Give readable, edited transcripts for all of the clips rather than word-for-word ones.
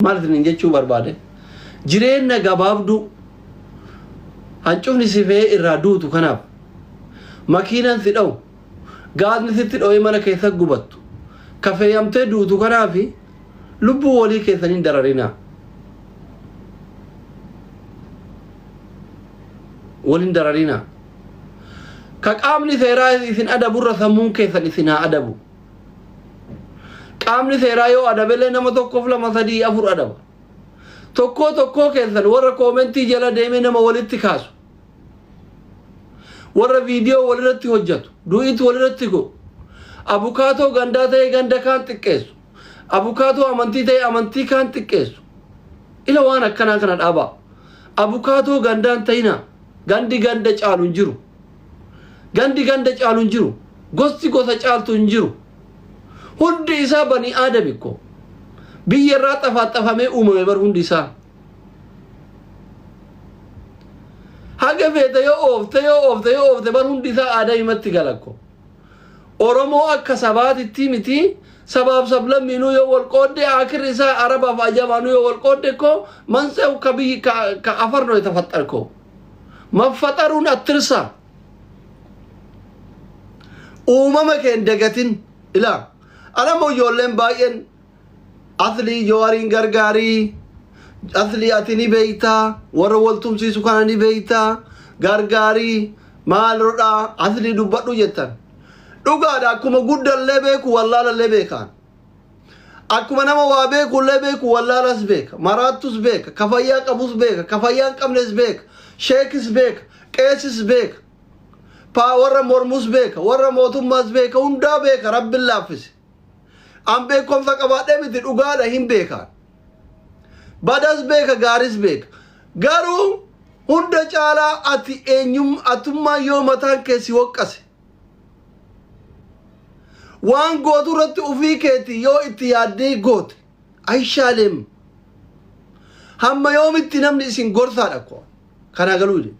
Maal isiniin jechuu barbaade? Jireenna gabaabduu hancufni si fe'ee irraa duutu kanaaf makiinan si dhawu, gaazni sitti dho'ee mana keessa gubattu, ka feeyamtee duutu kanaaf lubbuu walii keessan hin dararinaa. Wal hin dararinaa. Ka qaamni seeraa isin adaburra sammuun keessan isin haa adabu. Qaamni seeraa yoo adabellee nama tokkoof lama sadii afur adaba. Tokkoo tokkoo keessan warra koomentii jala deemee nama walitti kaasu. Warra viidiyoo walirratti hojjetu, du'iit walirratti godhu. Abukaatoo gandaa ta'ee ganda kaan xiqqeessu. Abukaatoo amantii ta'ee amantii kaan xiqqeessu. Ila waan akkanaa kana dhaabaa. Abukaatoo gandaan ta'inaa. Gandi ganda caalu hin jiru. Gandi ganda caalu hin jiru. Gosti gosa caaltu hin jiru. Hundi isaa banii aadami ko. Biyya irraa xafaaxafamee uumame bar hundi isaa. Haga feete yoo oofte yoo oofte yoo oofte bar hundi isaa aadamimatti gala ko. Oromoo akka sabaatitti miti sabaaf sablammiinuu yoo wal qoodde akirri isaa arabaaf ajamaanuu yoo wal qoodde ko manse'u ka biyyi ka afar no yetafaxxar ko. Maffaxaruun attirsaa. Uumama kee hin dagatin. Ilaa. Anammoo ijoolleen baay'een aslii Jawaariin gargaarii. Aslii ati ni beektaa. Warra wal tumsiisu kana ni beektaa. Gargaarii. Maal rodhaa. Aslii dubbadhu jettan. Dhugaadha akkuma guddallee beeku wallaalallee beekaan. Akkuma nama waa beekullee beeku wallaalas beeka. Maraattus beeka. Ka fayyaa qabus beeka. Ka fayyaa hin qabnes beeka. Sheekis beeka. Qeesis beeka. Paa warra mormus beeka. Warra mootummaas beeka. Hundaa beeka. Rabbin laaffise. An beekumsa qabaadhee miti dhugaadha hin beekaan. Badas beeka gaaris beeka. Garuu hunda caalaa ati eenyum atummaa yoo mataan kee si waqqase Waan gootu irratti ofii keetii yoo itti yaaddee goote ayishaalem hamma yoomitti namni isin gorsaadha koo kanaa galuu jedhe.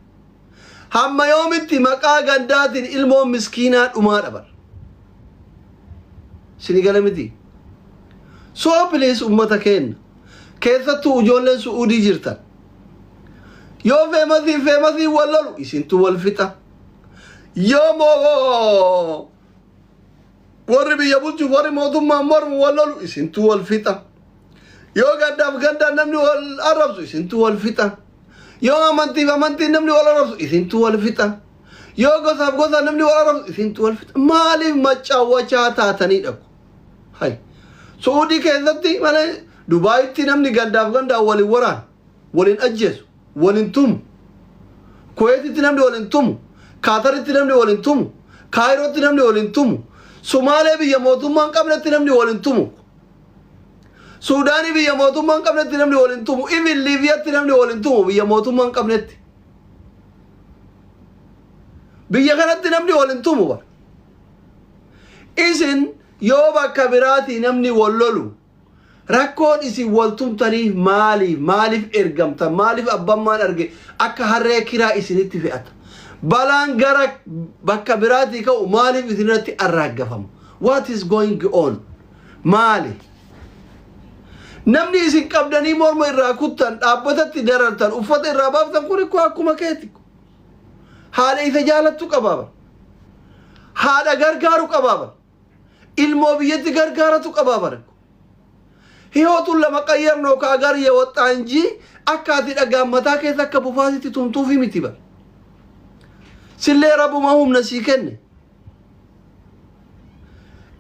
Hamma yoomitti maqaa gandaatiin ilmoon miskiinaa dhumaa dhabar. Sini gala miti. So please ummata keenya keessattuu ijoolleen su'uudii jirtan yoo feemasii feemasii wal lolu isintu wal fixa. Yoo moo warri biyya bulchuuf warri mootummaan mormu wal lolu isintu wal fixa. Yoo gandaaf gandaan namni wal arrabsu isintu wal fixa. Yoo amantiif amantiin namni wal arrabsu isintu wal fixa. Yoo gosaaf gosaan namni wal arrabsu isintu wal fixa. Maaliif macaawwachaa taatanii dhaqu? Hay. Su'uudii keessatti malee Dubaayitti namni gandaaf gandaan wal hin waraanu. wal hin ajjeesu, wal hin tumu. Kuweetitti namni wal hin tumu, Kaataritti namni wal hin tumu, Kaayirootti namni wal hin tumu, Sumaalee biyya mootummaa hin qabnetti namni wal hin tumu. Suudaanii biyya mootummaa hin qabnetti namni wal hin tumu. Even Liibiyaatti namni wal hin tumu biyya mootummaa hin qabnetti. Biyya kanatti namni wal hin tumu bara. Isin yoo bakka biraatii namni wal lolu Rakkoon isin wal tumtaniif maaliif? Maaliif ergamtan? Maaliif abbammaan arge akka harree kiraa isinitti fe'ata? Balaan gara bakka biraatii ka'u maaliif isinirratti arraaggafama? What is going on? Maali? Namni isin qabdanii morma irraa kuttan, dhaabbatatti darartan, uffata irraa baaftan kun ikkoo akkuma keeti. Haadha isa jaalattu qabaa bara. Haadha gargaaru qabaa bara. Ilmoo biyyatti gargaaratu qabaa bara. Hiyootuun lama qayyarnoo ka agar yewoxxaa injii akka ati dhagaan mataa keessa akka bufaasitti tumtuufi miti bara. Sillee rabbuma humna sii kenne.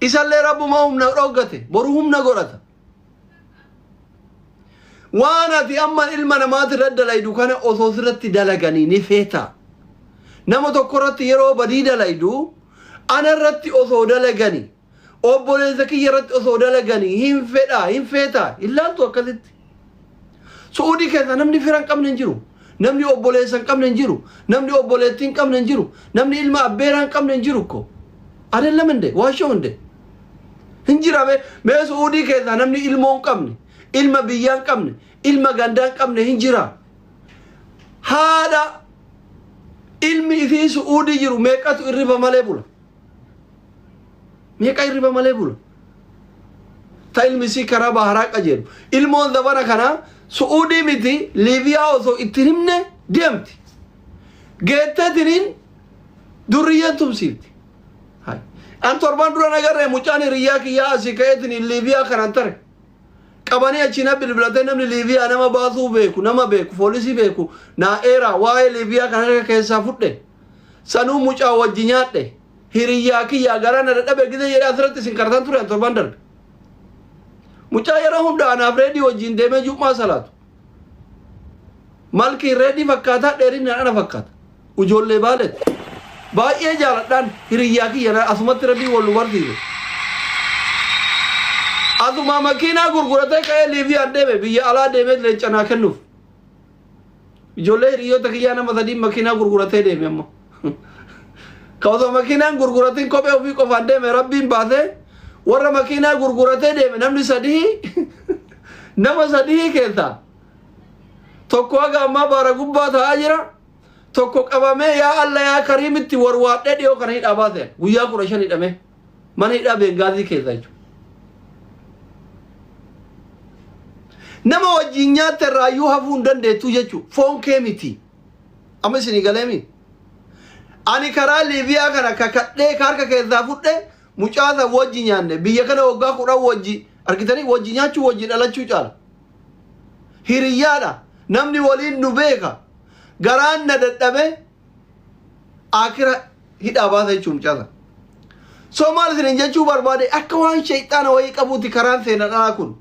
Isallee rabbuma humna dhoggate boru humna godhata. Waan ati amma ilma namaati irra dalaydu kana osoo sirratti dalaganii ni feeta. Nama tokko irratti yeroo badii dalaydu ana irratti osoo dalaganii obboleessa kiyya irratti osoo dalaganii hin fedhaa hin feetaa hin laaltu akkasitti. Su'uudii keessa namni fira hin qabne hin jiru. Namni obboleessa hin qabne hin jiru. Namni obboleettii hin qabne hin jiru. Namni ilma abbeeraa hin qabne hin jiru ko. Adellam inde waashoo inde. Hin jira mee mee Su'uudii keessaa namni ilmoo hin qabne, ilma biyyaa hin qabne, ilma gandaa hin qabne hin jira. Haadha ilmi isii Su'uudii jiru meeqatu irriba malee bula? Meeqa irriba malee bula? Ta ilmi isii karaa baharaa qajeelu. Ilmoon zabana kanaa Su'uudii miti, Liibiyaa osoo itti hin himne deemti. Geetteetiniin durriyyeen tumsiifti. Hai. An torban dura nagarree mucaan hiriyyaa kiyyaa asii ka'eetiniin Liibiyaa kanan tare. Qabanii achii na bilbilatee, namni Liibiyaa nama baasuu beeku, nama beeku, poolisii beeku naa eeraa, waa'ee Liibiyaa kana harka keessaa fudhe. Sanuu mucaa wajji nyaadhe. Hiriyyaa kiyyaa garaa na dadhabe gizee jedhee asirratti isin karatan ture an torban darbe. Mucaa yeroo hunda anaaf reedii wajjin deemee jum'aa salaatu. Malkiin reedii fakkaataa, dheerinaan ana fakkaata. Ijoollee Baaletti. Baay'ee jaaladhaan hiriyyaa kiyya na asumatti rabbii wal nu barsiise. Asuma makiinaa gurguratee ka'ee Liibiyaan deeme, biyya alaa deemee leenca naa kennuuf. Ijoollee hiriyyoota kiyyaa nama sadiin makiinaa gurguratee deeme amma. Ka osoo makiinaan gurguratiin kophee ofii qofaan deeme rabbiin baasee, warra makiinaa gurguratee deeme namni sadii, nama sadii keessaa tokko haga ammaa baara gubbaa taa'aa jira. Tokko qabamee yaa Alla yaa Kariimitti warwaadhee dhiyoo kana hidhaa baase, guyyaa 15 hidhamee mana hidhaa Beengaazii keessa jechuudha. Nama wajjin nyaatte irraayyuu hafuu hin dandeettu jechuudha. Foon kee miti. Amma isinii galeemi. Ani karaa Liibiyaa kana kakadhee ka harka keessaa fudhe, mucaa san wajji nyaanne biyya kana waggaa 10 wajji argitanii, wajji nyaachuu wajji dhalachuu caala. Hiriyyaadha. Namni waliin nu beeka. Garaan na dadhabe akira hidhaa baasa jechuun mucaa sana. So maal isiniin jechuu barbaade, akka waan shayxaana wayii qabuuti karaan seena dhalaa kun.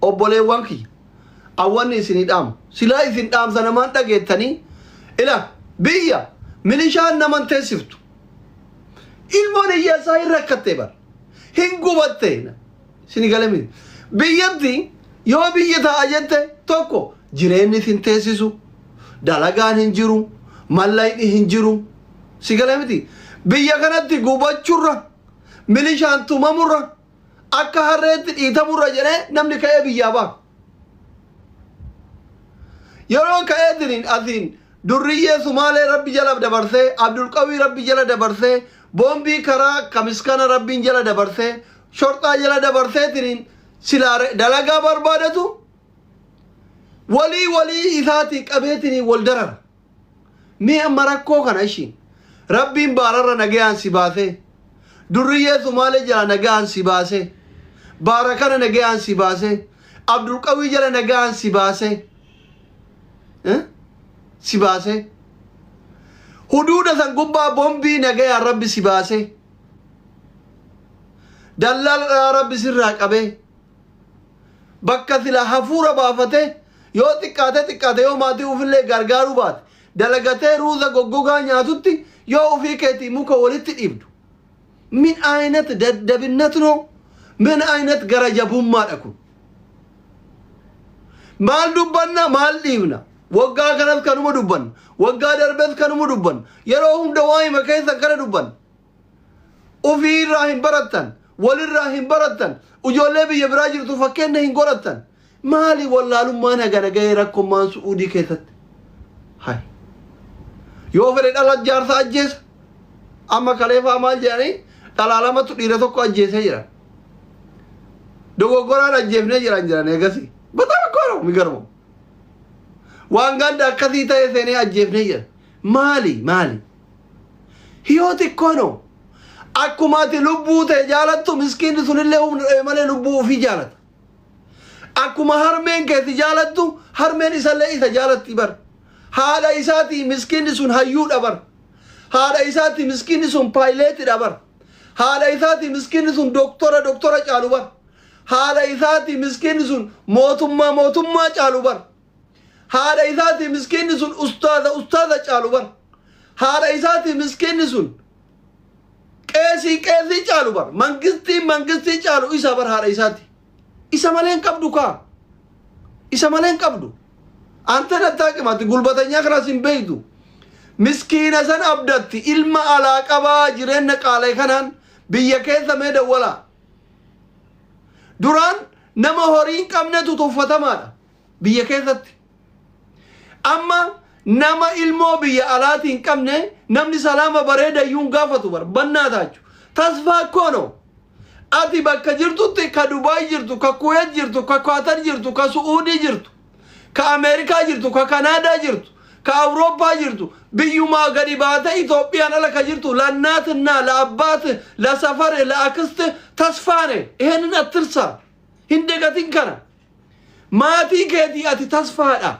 Obboleewwan kiyya. Awwanni isinii dhaamu. Silaa isin dhaamsa namaan dhageettanii ila biyya milishaan naman teessiftu. Ilmoon hiyyeessaa hin rakkattee bar. Hin gubatte. Isinii galee miti. Biyyatti yoo biyya ta'a jette, tokko jireenyi isin teessisu. Dalagaan hin jiru. Mallayni hin jiru. Si galee miti. Biyya kanatti gubachurra, milishaan tumamurra, akka harreetti dhiitamurra jedhee namni ka'ee biyyaa ba'a. Yeroo ka'eetiniin asiin durriyyee Sumaalee rabbi jala dabarsee, Abdulqawii rabbi jala dabarsee, boombii karaa kamiskana rabbiin jala dabarsee, shorxaa jala dabarseetiniin silaa dalagaa barbaadatu walii walii isaatii qabeetiniin wal darara. Mee amma rakkoo kana ishiin rabbiin baararra nagayaan si baasee, durriyyee Sumaalee jala nagayaan si baasee, baara kana nagayaan si baasee, Abdulqawii jala nagayaan si baasee, si baasee, huduuda san gubbaa bombii nagayaan rabbi si baasee, dallaala dhalaa rabbi sirraa qabee, bakka sila hafuura baafatee yoo xiqqaate xiqqaate yoo maatii ufillee gargaaruu baate dalagatee ruuza goggogaa nyaatutti, yoo ufii keetii muka walitti dhiibdu, min aynat daddabinnat no, min aynat gara jabummaadha kun? Maal dubbanna, maal dhiibna? Waggaa kanas kanuma dubbanna, waggaa darbes kanuma dubbanna, yeroo hunda waa'ima keessan kana dubbanna. Ufii irraa hin barattan, walirraa hin barattan, ijoollee biyya biraa jirtu fakkeenya hin godhattan. Maali wallaalummaan hagana gahee rakkommaan Su'uudii keessatti? Hay, yoo fedhe dhala jaarsa ajjeesa. Amma kaleefaa maal jedhanii, dhalaa lamatu dhiira tokko ajjeesee jira, dogoggoraan ajjeefnee jiran jiran. Eegasi በጣም እኮ ነው የሚገርመው። Waan ganda akkasii ta'e seenee ajjeefnee jira. Maali maali? Hiyooti እኮ ነው። Akkuma ati lubbuu ta'e jaalattu, miskiinni sunillee humna dhabe malee lubbuu ofii jaalata. Akkuma harmeen keeti jaalattu, harmeen isallee isa jaalatti bar. Haadha isaatii miskiinni sun hayyuudha bar. Haadha isaatii miskiinni sun paayileetidha bar. Haadha isaatii miskiinni sun doktora doktora caalu bar. Haadha isaatii miskiinni sun mootummaa mootummaa caalu bar. Haadha isaatii miskiinni sun ustaaza ustaaza caalu bar. Haadha isaatii miskiinni sun qeesii qeesii caalu bar. Mangistii mangistii caalu isa bar. Haadha isaati isa malee hin qabdu kaa, isa malee hin qabdu. Ante nattaaqim, ati gulbatanyaa kanaas hin beeytu. Miskiina san abdatti ilma alaa qabaa jireenya qaalee kanaan biyya keessa mee dawwalaa. Duraan nama horii hin qabnetu tuffatamaadha biyya keessatti. Amma nama ilmoo biyya alaatii hin qabne namni salaama bareeda iyyuu hin gaafatu bar. Bannaa taachu tasfaa እኮ ነው። Ati bakka jirtutti, ka Dubaay jirtu, ka Kuwait jirtu, ka Qatar jirtu, ka Su'uudii jirtu, ka Ameerikaa jirtu, ka Kanaadaa jirtu, ka Awurooppaa jirtu, biyyumaa gadi baatee Itoophiyaan ala ka jirtu, ለእናትና ለአባት ለሰፈር ለአክስት ተስፋ ነህ። ይሄንን አትርሳ። Hin dagatin kana. Maatii keetii ati tasfaadha.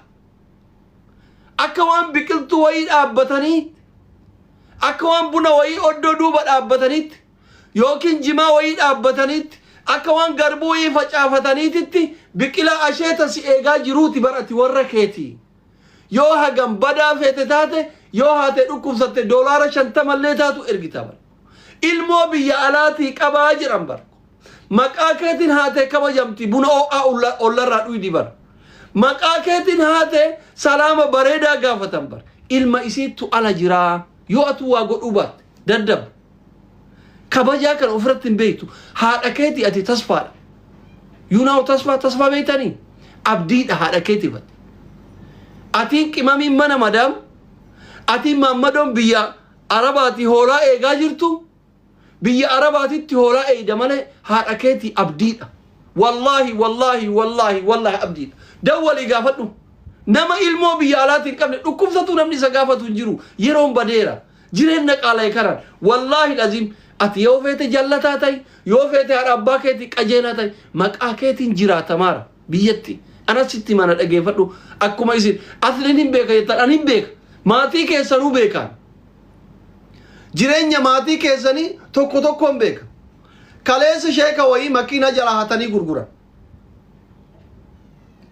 Akka waan biqiltuu wayii dhaabbatanii, akka waan buna wayii oddoo duuba dhaabbataniitti, yookiin jimaa wayii dhaabbataniitti, akka waan garbuu wayii facaafataniititti biqila asheeta si eegaa jiruuti bar ati warra keetii. Yoo hagam badaa feete taate, yoo haate dhukkubsatte, $50llee taatu ergita bar. Ilmoo biyya alaatii qabaa jedhan bar. Maqaa keetiin haatee kabajamti, buna ho'aa ollarraa dhuydi bar. Maqaa keetiin haatee salaama bareedaa gaafatan bar. Ilma isiittu ala jiraa, yoo atu waa godhuu baatte daddab. Kabajaa kan ofirratti hin beektu. Haadha keetii ati tasfaadha. You know tasfaa, tasfaa beektanii? Abdiidha haadha keetiif ati. Atiin qimamiin mana madaam, atiin maammadoon biyya Arabaatii hoolaa eegaa jirtu, biyya Arabaatitti hoolaa eeyda malee haadha keetii abdiidha. Wallaahi, wallaahi, wallaahi, wallaahi, abdiidha. Dawwalii gaafadhu. Nama ilmoo biyya alaatii hin qabne dhukkubsatu namni isa gaafatu hin jiru. Yeroon badeera. Jireenya qaala'e kanaan. Wallaahi laziim, ati yoo feete jallataa ta'i, yoo feete haadha abbaa keetii qajeelaa ta'i, maqaa keetiin jiraatamaara biyyatti. Anas sitti mana dhageeffadhu. Akkuma isin asliin hin beeka jettan, ani hin beeka. Maatii keessanuu beekaan. Jireenya maatii keessanii tokko tokkoon beeka. Kaleessa sheeka wayii makiina jala hatanii gurguran.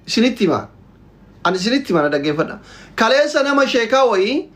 Isinitti himaa. Ani isinitti hima, na dhaggeeffadha. Kaleessa nama sheekaa wayii